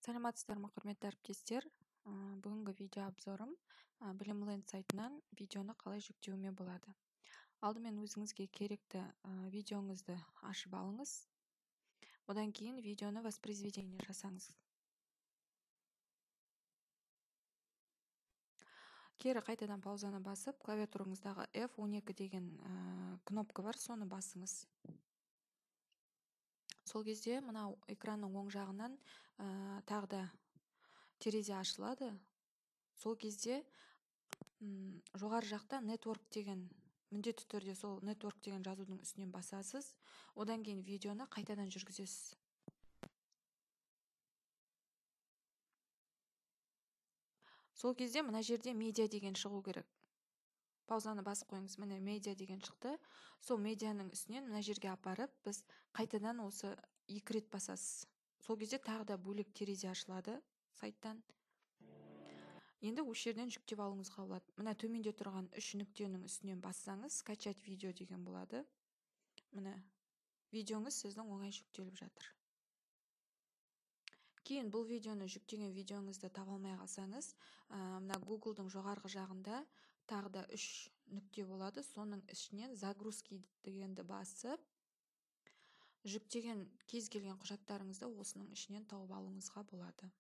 Саламатсыздар ма, құрметті әріптестер! Бүгінгі видео обзорым Bilimland сайтынан видеоны қалай жүктеуіме болады. Алдымен өзіңізге керекті видеоңызды ашып алыңыз. Одан кейін видеоны воспроизведение жасаңыз. Кері қайтадан паузаны басып, клавиатураңыздағы F12 деген кнопка бар, соны басыңыз. Сол кезде мынау экранның оң жағынан тағы да терезе ашылады. Сол кезде жоғары жақта Network деген, міндетті түрде сол Network деген жазудың үстінен басасыз. Одан кейін видеоны қайтадан жүргізесіз. Сол кезде мына жерде медиа деген шығу керек. Паузаны басып қойыңыз. Міне, медиа деген шықты. Сол медианың үстінен мына жерге апарып, біз қайтадан осы екі рет басасыз. Сол кезде тағы да бөлек терезе ашылады сайттан. Енді осы жерден жүктеп алуыңызға болады. Мына төменде тұрған үш нүктенің үстінен бассаңыз, скачать видео деген болады. Міне, видеоңыз сіздің оңай жүктеліп жатыр. Кейін бұл видеоны, жүктеген видеоңызды таба алмай қалсаңыз, мына Google'дың жоғарғы жағында тағы да үш нүкте болады. Соның ішінен загрузки дегенді басып, жүктеген кез келген құжаттарыңызды осының ішінен тауып алуыңызға болады.